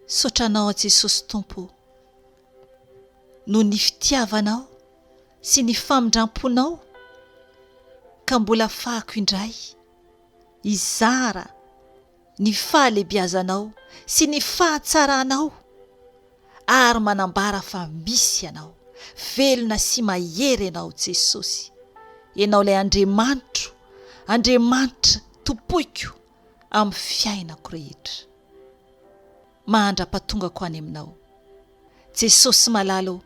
Misaotra Anao aho Jesosy Tompo o, noho ny fitiavanao sy ny famindramponao ka mbola afahako indray hizara ny fahalebiazanao sy ny fahatsaranao ary manambara fa misy Ianao, velona sy mahery Ianao Jesosy, Ianao ilay Andriamanitro, Andriamanitra tompoiko amin'ny fiainako rehetra. Mandra-patongako any Aminao. Jesosy malala ô,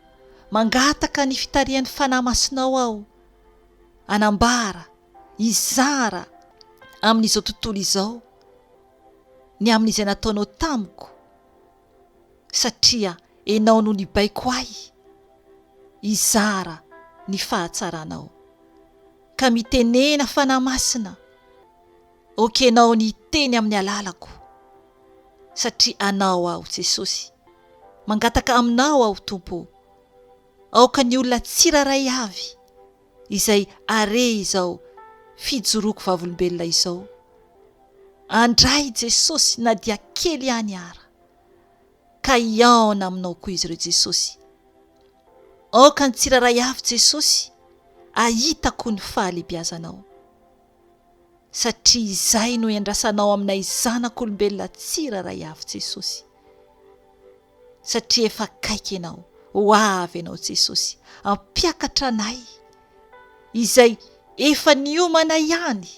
mangataka ny fitarihan'ny Fanahy Masinao aho hanambara, hizara amin'izao tontolo izao ny amin'izay nataonao tamiko, satria Ianao no nibaiko ahy hizara ny fahatsaranao. Ka mitenena Fanahy Masina, ok Ianao ny hiteny amin'ny alalako, satria Anao aho Jesosy. Mangataka Aminao aho Tompo o, aoka ny olona tsirairay avy izay are izao fijoroako vavolombelona izao, Andray Jesosy na dia kely ihany ara ka hihaona aminao koa izy ireo Jesosy. Aoka ny tsirairay avy Jesosy ahita koa ny fahalebiazanao. Satria izay no iandrasanao aminay zanak'olombelona tsirairay avy Jesosy. Satria efa akaiky Ianao, ho avy Ianao Jesosy, hampiakatra anay izay efa niomana ihany,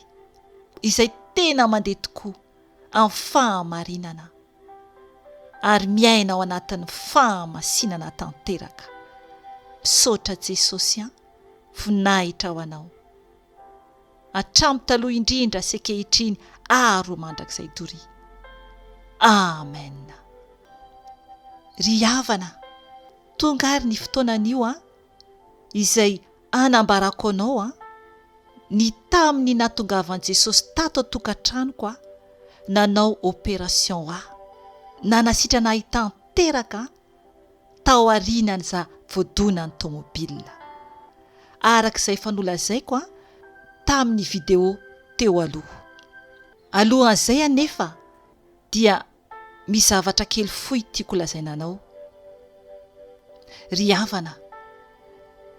izay tena mandeha tokoa amin'ny fahamarinana ary miaina ao anatin'ny fahamasinana tanteraka. Misaotra Jesosy an! Voninahitra ho Anao. Hatramin'ny taloha indrindra sy ankehitriny ary ho mandrakizay doria. Amen. Ry havana, tonga ary ny fotoana anio an, izay hanambarako anao an, ny tamin'ny nahatongavan'i Jesosy tato an-tokantranoko aho, nanao opération ahy, nanasitrana ahy tanteraka an, tao aorianany za voadona ny tomobile. Araka izay efa nolazaiko an tamin'ny video teo aloha. Alohan'izay anefa dia misy zavatra kely fohy tiako lazaina anao. Ry havana,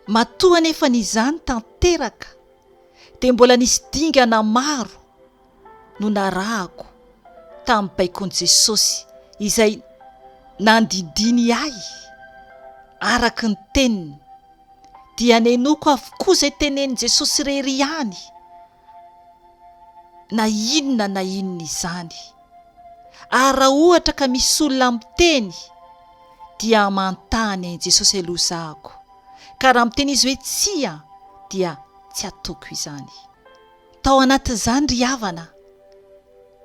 matoa anefa ny izany tanteraka dia mbola nisy dingana maro no narahako tamin'ny baikon'i Jesosy izay nandidiany ahy araka ny teniny dia nenoko avokoa izay tenenin'i Jesosy irery ihany na inona na inona izany ary raha ohatra ka misy olona miteny dia manontany an'i Jesosy aloha zahako ka raha miteny izy hoe tsia dia tsy ataoko izany. Tao anatin'izany ry havana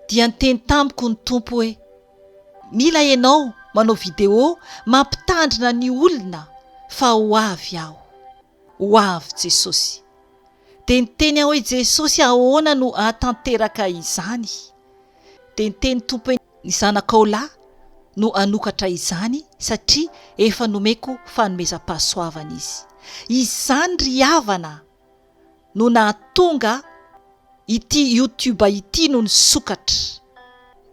dia niteny tamiko ny Tompo hoe, mila ianao manao vidéo mampitandrina ny olona fa ho avy aho. Ho avy Jesosy. Dia niteny aho hoe Jesosy ahoana no hahatanteraka izany? Dia niteny Tompo hoe ny zanakao lahy no hanokatra izany satria efa nomeko fanomezam-pahasoavana izy. Izany ry havana no nahatonga ity youtube ity no nisokatra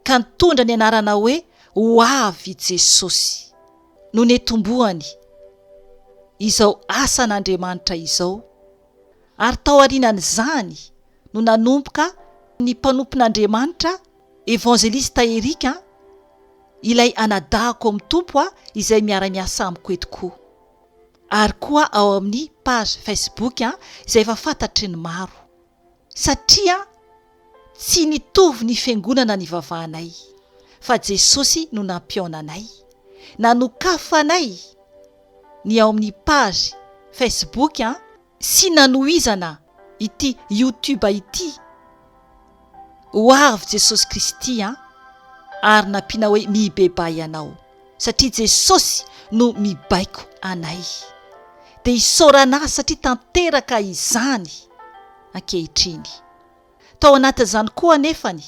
ka nitondra ny anarana hoe Ho avy Jesosy no netombohany izao asan'Andriamanitra izao ary tao aorianan'izany no nanomboka ny mpanompon'Andriamanitra Evangeliste Eric ilay anadahako amin'ny Tompo izay miara-miasa amiko eto koa. ary koa ao amin'ny page Facebook izay efa fantatry ny maro satria tsy nitovy ny fiangonana nivavahanay fa Jesosy no nampihaona anay, nanokafanay ny ao amin'ny page Facebook sy nanohizana ity youtube ity ho avy Jesosy Kristy an ary nampiana hoe mibebaha ianao satria Jesosy no mibaiko anay dia isaorana Azy satria tanteraka izany ankehitriny tao anatin'izany koa anefany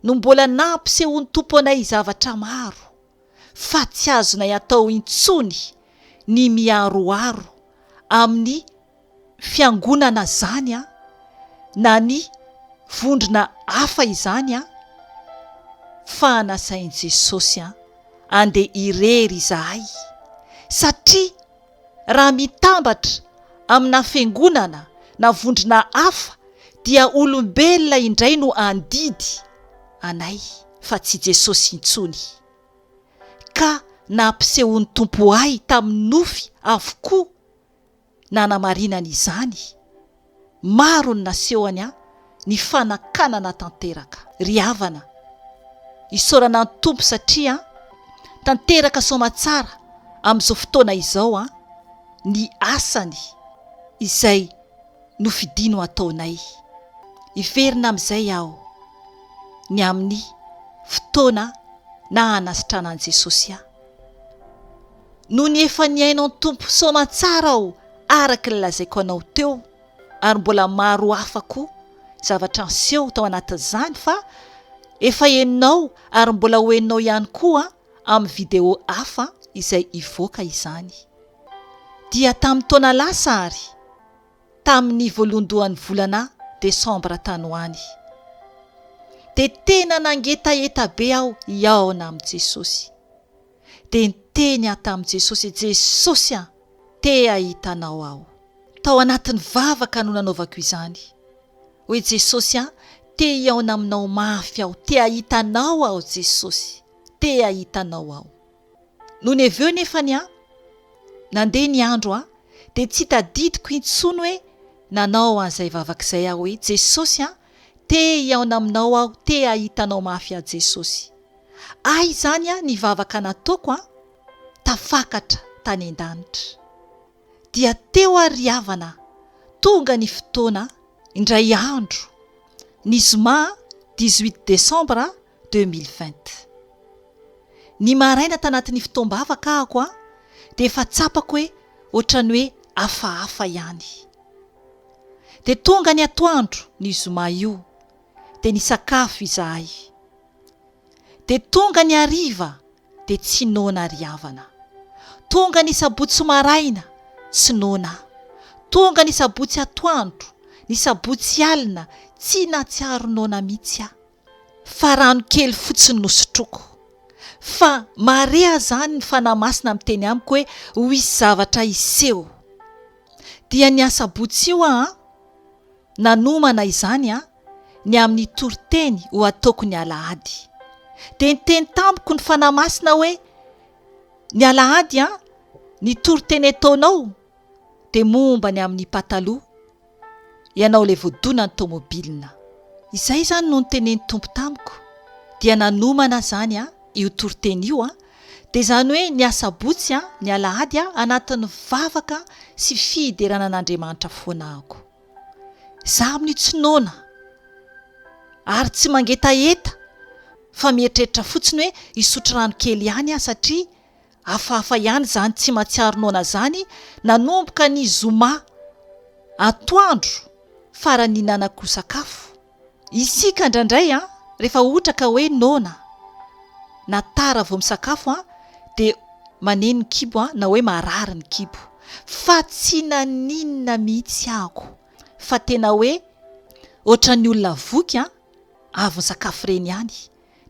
no mbola nampisehoan'ny Tompo anay zavatra maro fa tsy azonay atao intsony ny miharoharo amin'ny fiangonana zany an, na ny vondrona hafa izany an, fa nasain'i Jesosy an, andeha irery izahay satria raha mitambatra amina fiangonana na vondrona hafa dia olombelona indray no handidy anay fa tsy Jesosy intsony. Ka nampisehoan'ny Tompo ahy tamin'ny nofy avokoa nanamarinany izany, maro ny nasehony ahy ny fanakanana tanteraka. Ry havana, isaorana ny Tompo satria tanteraka soamatsara amin'izao fotoana izao ny asany izay nofidiny ho ataonay. Hiverina amin'izay aho ny amin'ny fotoana nahanasitranan'i Jesosy ahy. Nony efa nihaino ny Tompo soamantsara aho araka ny lazaiko anao teo ary mbola maro hafa koa zavatra niseho tao anatin'izany fa efa henonao ary mbola ho henonao ihany koa amin'ny video hafa izay hivoaka izany. Dia tamin'ny taona lasa ary tamin'ny voalohandohan'ny volana desambra tany ho any. Dia tena nangetaheta be aho hihaona amin'i Jesosy. Dia niteny aho tamin'i Jesosy, Jesosy a! Te hahita Anao aho. Tao anatin'ny vavaka no nanaovako izany. Hoe Jesosy a, te hihaona aminao mafy aho, te hahita Anao aho Jesosy, te hahita Anao aho. Nony avy eo nefany a, nandeha ny andro a, dia tsy tadidiko intsony hoe nanao an'izay vavaka izay aho hoe Jesosy a, te hihaona aminao aho, te hahita Anao mafy aho Jesosy. Ahy izany a ny vavaka nataoko a, tafakatra tany an-danitra. Dia teo ary ry havana, tonga ny fotoana, indray andro, ny zoma 18 décembre 2020. Ny maraina tanatin'ny fotoam-bavaka ahako a, dia efa tsapako hoe ohatran'ny hoe hafahafa ihany. Dia tonga ny atoandro ny zoma io, dia nisakafo izahay. Dia tonga ny hariva dia tsy noana ry havana. Tonga ny sabotsy maraina, tsy noana aho. Tonga ny sabotsy atoandro, ny sabotsy alina, tsy nahatsiaro noana mihitsy aho. Fa rano kely fotsiny no sotroiko. Fa mahare aho izany ny Fanahy Masina miteny amiko hoe ho hisy zavatra hiseho. Dia ny asabotsy io aho an, Nanomana izany aho ny amin'ny toriteny ho ataoko ny alahady. Dia niteny tamiko ny Fanahy Masina hoe, Ny alahady an, ny toriteny ataonao dia momba ny amin'ny pataloha, ianao ilay voadona ny tomobilina. Izay izany no notenenin'ny Tompo tamiko. Dia nanomana aho izany an, io toriteny io an, dia izany hoe ny asabotsy an, ny alahady an, anatin'ny vavaka sy fiderana an'Andriamanitra foana aho. Za amin'io tsy noana ary tsy mangetaheta fa mieritreritra fotsiny hoe hisotro rano kely ihany aho satria hafahafa ihany izany tsy mahatsiaro noana izany nanomboka ny zoma atoandro farany nihinanako sakafo. Isika indraindray an, rehefa ohatra ka hoe noana na tara vao misakafo an, dia maneno ny kibo an, na hoe marary ny kibo. Fa tsy naninona mihitsy ahako, fa tena hoe ohatran'ny olona voky an, avy nisakafo ireny ihany.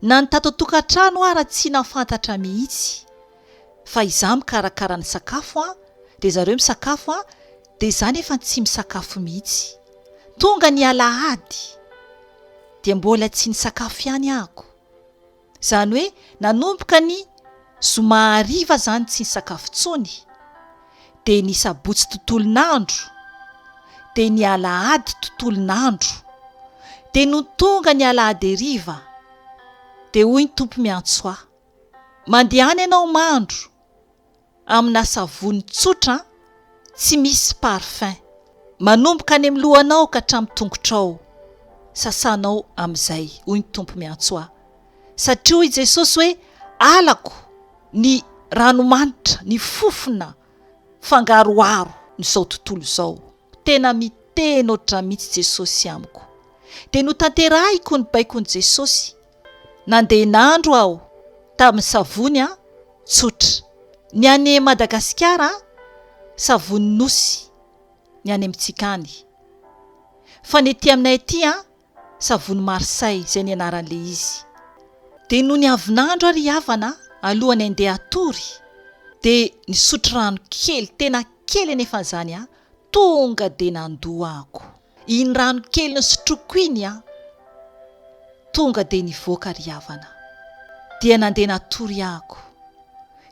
Na ny tato an-tokantrano ara tsy nahafantatra mihitsy fa izaho mikarakara ny sakafo an, dia zareo misakafo an, dia izaho nefa tsy misakafo mihitsy. Tonga ny alahady dia mbola tsy nisakafo ihany ahako. Izany hoe nanomboka ny zoma hariva izany tsy nisakafo intsony, dia ny sabotsy tontolon'andro, dia ny alahady tontolon'andro. Dia nony tonga ny alahady hariva, dia hoy ny Tompo miantso ahy, Mandehana ianao mandro amina savony tsotra tsy misy parfum, manomboka any amin'ny lohanao ka hatramin'ny tongotrao, sasanao amin'izay, hoy ny Tompo miantso ahy. Satria hoy Jesosy hoe, Halako ny ranomanitra, ny fofona fangaroharo n'izao tontolo izao. Tena miteny ohatran'ny mihitsy Jesosy amiko. Dia notanterahiko ny baikon'i Jesosy. Nandeha nandro aho tamin'ny savony an, tsotra. Ny any Madagasikara an, savony nosy ny any amintsika any. Fa ny ety aminay aty an, savony Marseille, izay ny anaran'ilay izy. Dia nony avy nandro ary havana an. alohan'ny handeha hatory dia nisotro rano kely, tena kely anefa izany an, tonga dia nandoa ako. Iny rano kely nosotroiko iny an, tonga dia nivoaka ry havana. Dia nandeha natory ako.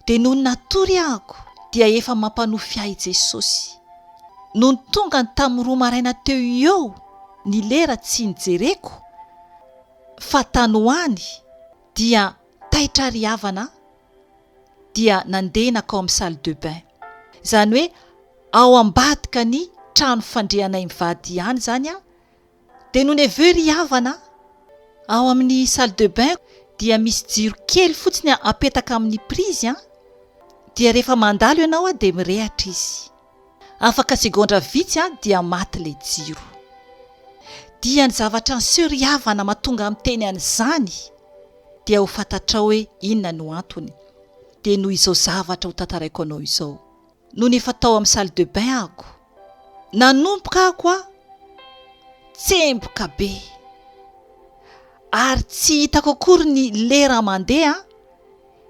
Dia nony natory ahako dia efa mampanofy ahy Jesosy. Nony tonga ny tamin'ny roa maraina teo eo ny lera tsy nijereko fa tany ho any dia taitra ry havana dia nandeha nakao amin'ny salle de bain. Izany hoe ao ambadika ny trano fandrianay mivady ihany izany aho Dia nony avy eo ry havana a, ao amin'ny salle de bain dia misy jiro kely fotsiny apetaka amin'ny prise an, dia rehefa mandalo ianao a dia mirehatra izy. Afaka segondra vitsy a dia maty ilay jiro. Dia ny zavatra niseho ry havana mahatonga miteny an'izany dia ho fantatrao hoe inona no antony. Dia noho izao zavatra ho tantaraiko anao izao. Nony efa tao amin'ny salle de bain ahako, nanomboka ahako aho tsemboka be ary tsy hitako akory ny lera mandeha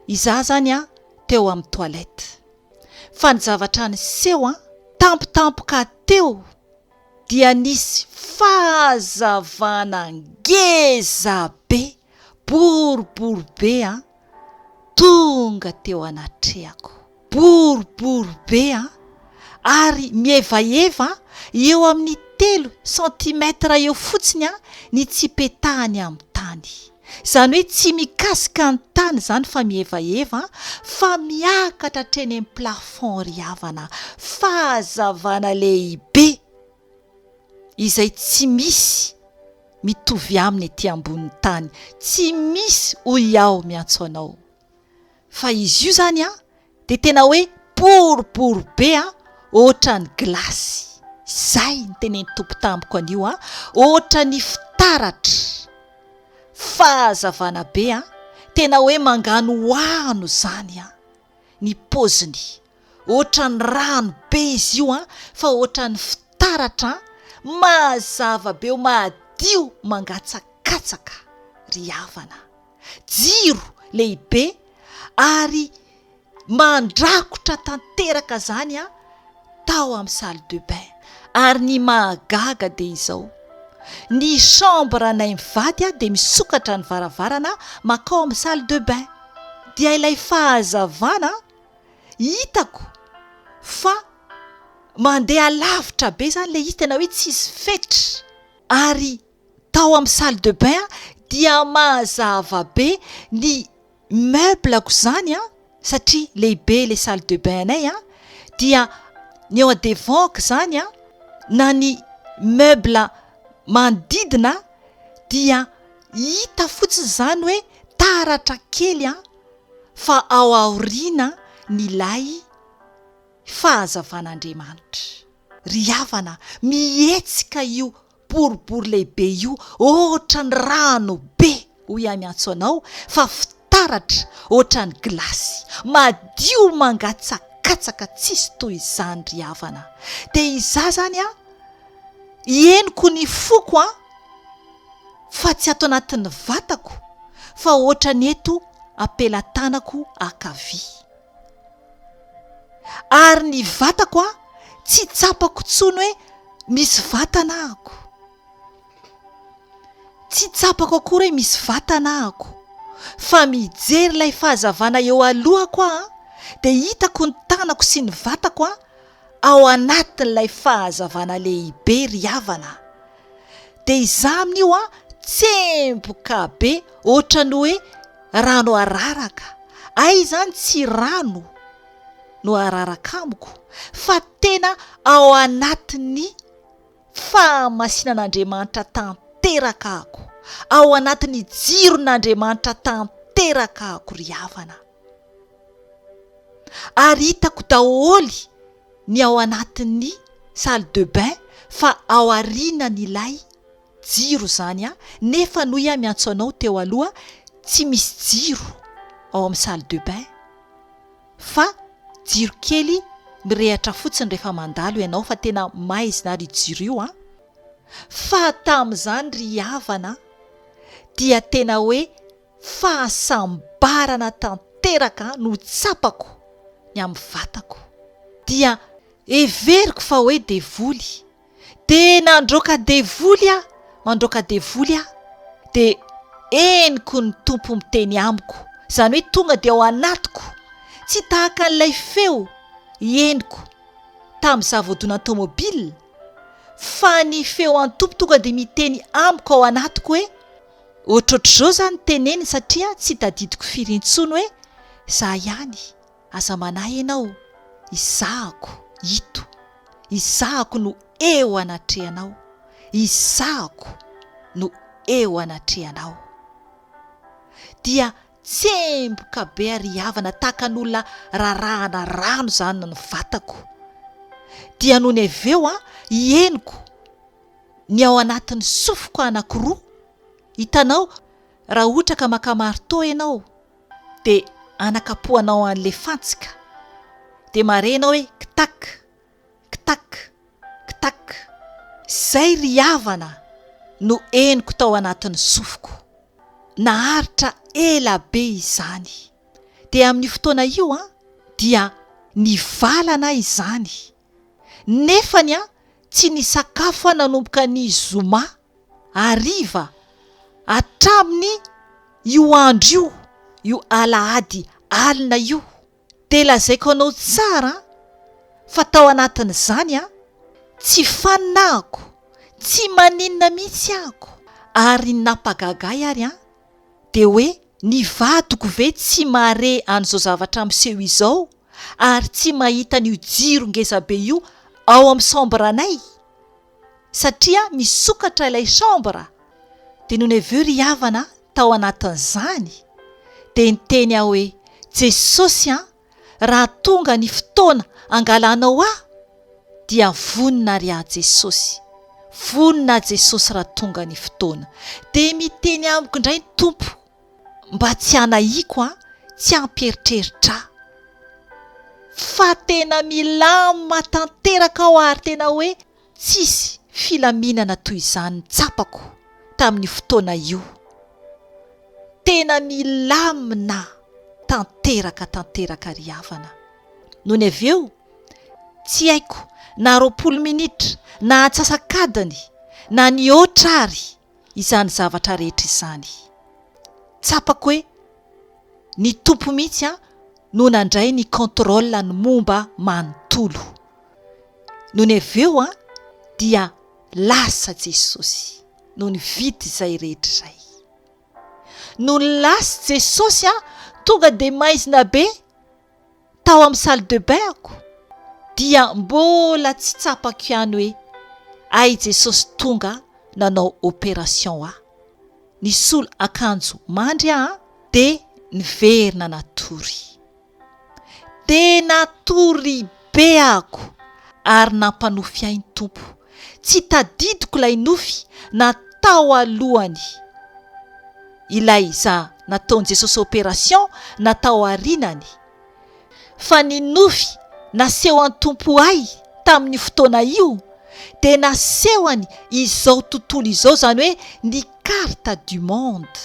izaho izany an teo amin'ny toilette. Fa ny zavatra niseho an, tampotampoka teo dia nisy fahazavana ngeza be, boribory be an, tonga teo anatrehako. Boribory be an! Ary mihevaheva eo amin'ny telo centimètre eo fotsiny an ny tsy petahany amin'ny tany. Izany hoe tsy mikasika ny tany izany fa mihevaheva fa miakatra hatreny amin'ny plafond ry havana. Fahazavana lehibe izay tsy misy mitovy aminy ety ambonin'ny tany. Tsy misy hoy aho miantso anao. Fa izy io zany an dia tena hoe boribory be an, ohatran'ny gilasy. Izay no tenenin'ny Tompo tamiko anio an, ohatran'ny fitaratra. Fahazavana be an, tena hoe manganohano izany an, ny paoziny. Ohatran'ny rano be izy io an, fa ohatran'ny fitaratra an, mazava be, madio, mangatsakatsaka ry havana. jiro lehibe ary mandrakotra tanteraka izany tao amin'ny salle de bain. Ary ny mahagaga dia izao, ny chambre anay mivady dia misokatra ny varavarana makao amin'ny salle de bain. Dia ilay fahazavana hitako fa mandeha lavitra be izany ilay izy, tena hoe tsisy fetra. Ary tao amin'ny salle de bain dia mazava be ny meuble-ko izany an, satria lehibe ilay salle de bain anay an, dia ny eo devant-ko izany an, na ny meuble manodidina dia hita fotsiny izany hoe taratra kely an, fa ao aoriana ny lay fahazavan'Andriamanitra. Ry havana, mihetsika io boribory lehibe io ohatran'ny rano be hoy aho miantso anao fa fitaratra ohatran'ny gilasy, madio mangatsakatsaka tsisy toy izany ry havana. Dia izaho izany an, henoko ny foko an, fa tsy ato anatin'ny vatako fa ohatran'ny eto am-pelatanako ankavia. Ary ny vatako an, tsy tsapako intsony hoe misy vatana ahako. Tsy tsapako akory hoe misy vatana ahako. Fa mijery ilay fahazavana eo alohako aho an, dia hitako ny tanako sy ny vatako an, ao anatin'ilay fahazavana lehibe ry havana. Dia izaho amin'io an, tsemboka be ohatran'ny hoe rano araraka. Hay izany tsy rano no araraka amiko fa tena ao anatin'ny fahamasinan'Andriamanitra tanteraka ako, ao anatin'ny jiron'Andriamanitra tanteraka ako ry havana. Ary hitako daholo ny ao anatin'ny salle de bain fa ao aorianan'ilay jiro izany an, nefa noho aho miantso anao teo aloha tsy misy jiro ao amin'ny salle de bain fa jiro kely mirehatra fotsiny rehefa mandalo ianao fa tena maizina ary io jiro io an, fa tamin'izany ry havana dia tena hoe fahasambarana tanteraka. tanteraka no tsapako ny amin'ny vatako. Dia heveriko fa hoe devoly. Dia nandroaka devoly aho, mandroaka devoly aho, dia henoko ny Tompo miteny amiko, izany hoe tonga dia ao anatiko, tsy tahaka an'ilay feo henoko tamin'izaho voadona tomobile, fa ny feo an'ny Tompo tonga dia miteny amiko ao anatiko hoe, ohatrohatr'izao izany teneniny satria tsy tadidiko firy intsony hoe, za ihany. Aza manahy ianao, izahako ito, izahako no eo anatrehanao, izahako no eo anatrehanao. Dia tsemboka be ary havana tahaka ny olona rarahana rano izany ny vatako. Dia nony avy eo an, henoko ny ao anatin'ny sofiko anankiroa, hitanao raha ohatra ka maka marteau ianao, dia anakapohanao an'ilay fantsika dia mahare ianao hoe ktak, ktak, ktak. Izay ry havana no henoko tao anatin'ny sofiko. Naharitra ela be izany. Dia amin'io fotoana io an, dia nivalana izany. Nefany an, tsy nisakafo aho nanomboka ny zoma hariva hatramin'ny io andro io, io alahady alina io, dia lazaiko anao tsara fa tao anatin'izany an, tsy fanina ahako, tsy maninona mihitsy ahako, ary ny nampagaga ahy ary an, dia hoe ny vadiko ve tsy mahare an'izao zavatra miseho izao ary tsy mahita an'io jiro ngezabe io ao amin'ny chambre-nay? Satria misokatra ilay chambre dia nony avy eo ry havana tao anatin'izany dia niteny aho hoe Jesosy an raha tonga ny fotoana angalanao ahy dia vonona ary aho Jesosy vonona aho Jesosy raha tonga ny fotoana dia miteny amiko indray ny Tompo mba tsy hanahiako an tsy hampieritreritra ahy fa tena milamina tanteraka aho ary tena hoe tsisy filaminana toy izany tsapako tamin'io fotoana io. Tena milamina tanteraka tanteraka ry havana. Nony avy eo, tsy haiko na 20 minitra na antsasak'adiny na nihoatra ary izany zavatra rehetra izany. Tsapako hoe ny Tompo mihitsy no nandray ny contrôle ny momba manontolo. Nony avy eo dia lasa Jesosy, nony vita izay rehetra izay. Nony lasa Jesosy tonga dia maizina be tao amin'ny salle de bain-ko dia mbola tsy tsapako ihany hoe hay Jesosy tonga nanao opération ahy. Nisolo akanjo mandry aho dia niverina natory. Dia natory be ako ary nampanofy ahy ny Tompo. Tsy tadidiko ilay nofy na tao alohany ilay za nataon'i Jesosy opération na tao arinany. Fa ny nofy nasehon'ny Tompo ahy tamin'io fotoana io dia nasehony izao tontolo izao izany hoe ny carte du monde.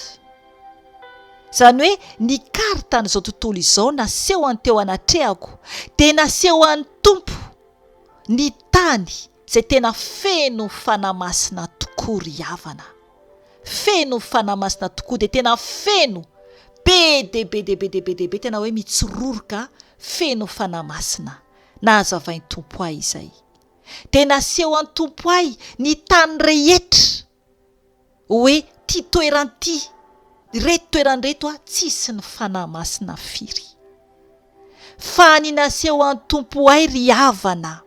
Izany hoe ny carte an'izao tontolo izao nasehony teo anatrehako dia nasehon'ny Tompo ny tany izay tena feno Fanahy Masina tokoa ry havana. Feno Fanahy Masina tokoa dia tena feno be dia be dia be dia be dia be tena hoe mitsororoka feno Fanahy Masina. Nahazavain'ny Tompo ahy izay. Dia nasehon'ny Tompo ahy ny tany rehetra. Hoe ty toeran ty, reto toeran reto a tsisy ny Fanahy Masina firy. Fa ny naseho an Tompo ahy ry havana,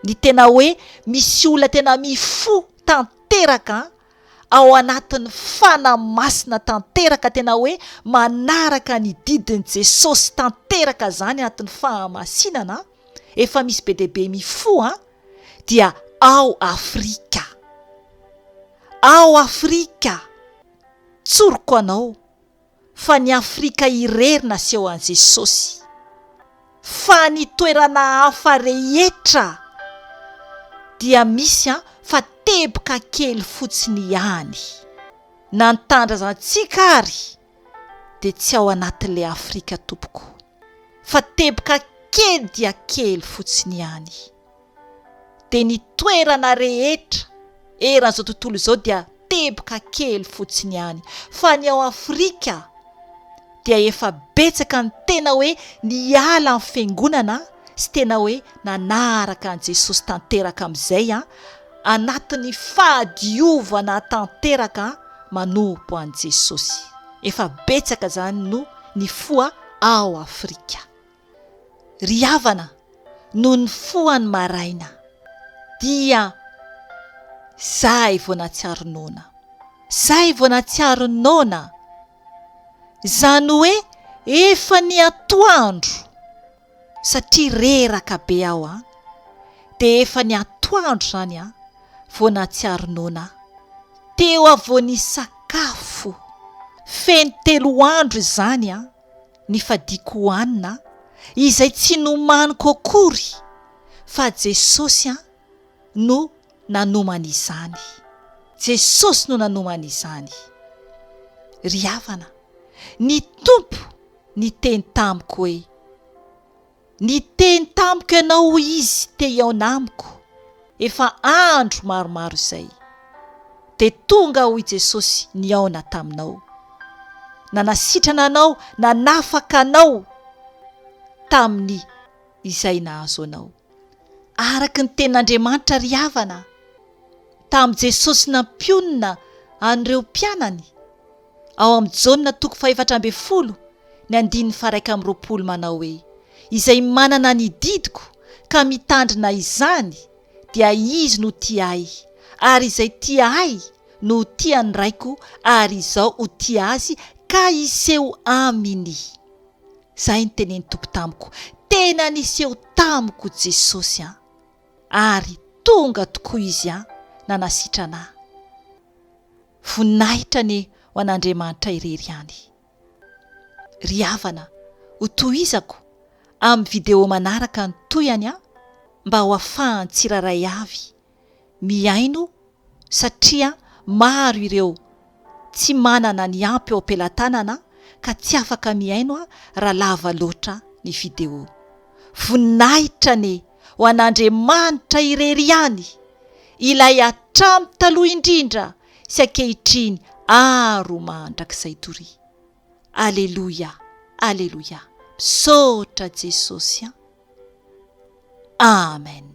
ny tena hoe misy olona tena mifoha tanteraka ao anatin'ny Fanahy Masina tanteraka, tena hoe manaraka ny didin'i Jesosy tanteraka zany anatin'ny fahamasinana, efa misy be dia be mifoha an, dia ao Afrika. Ao Afrika! Tsoriko anao fa ny Afrika irery naseho an'i Jesosy. Fa ny toerana hafa rehetra dia misy an fa teboka kely fotsiny ihany. Na ny tanindrazantsika ary. dia tsy ao anatin'ilay Afrika tompoko fa teboka kely dia kely fotsiny ihany. Dia ny toerana rehetra eran'izao tontolo izao dia teboka kely fotsiny ihany fa ny ao Afrika dia efa betsaka ny tena hoe niala ny fiangonana sy tena hoe nanaraka an'i Jesosy tanteraka amin'izay an, anatin'ny fahadiovana tanteraka manompo an'i Jesosy. Efa betsaka izany no nifoha ao Afrika. Ry havana, noho ny foha ny maraina, dia zay vao nahatsiaro noana. Zay vao nahatsiaro noana. Izany hoe efa ny atoandro, satria reraka be aho an, dia efa ny atoandro izany an, vao nahatsiaro noana aho. Teo aho vao nisakafo. Feno telo andro izany an, nifadiako hohanina, izay tsy nomaniko akory, fa Jesosy an, no nanomana izany. Jesosy no nanomana izany. Ry havana, ny Tompo niteny tamiko hoe, Niteny tamiko ianao hoy Izy te hihaona amiko, efa andro maromaro izay. Dia tonga aho hoy Jesosy nihaona taminao. Nanasitrana anao, nanafaka anao tamin'ny izay nahazo anao. Araka ny tenin'Andriamanitra ry havana, tamin'i Jesosy nampionona an'ireo mpianany, ao amin'ny Jaona toko fahefatra ambin'ny folo ny andininy faha-21 manao hoe, Izay manana ny didiko ka mitandrina izany dia izy no tia Ahy, ary izay tia Ahy no ho tia ny Raiko ary Izaho ho tia azy ka hiseho aminy. Zay ny tenen'ny Tompo tamiko. Tena niseho tamiko Jesosy an! Ary tonga tokoa Izy an, nanasitrana ahy. Voninahitra anie ho an'Andriamanitra irery ihany. Ry havana, ho tohizako amin'ny vidéo manaraka ny tohiny an, mba ho afahan'ny tsirairay avy mihaino satria maro ireo tsy manana ny ampy eo am-pelatanana ka tsy afaka mihaino raha lava loatra ny vidéo. Voninahitra anie ho an'Andriamanitra irery ihany, ilay hatramin'ny taloha indrindra sy ankehitriny ary ho mandrakizay doria. Aleloia, aleloia. Misaotra Jesosy an. Amen.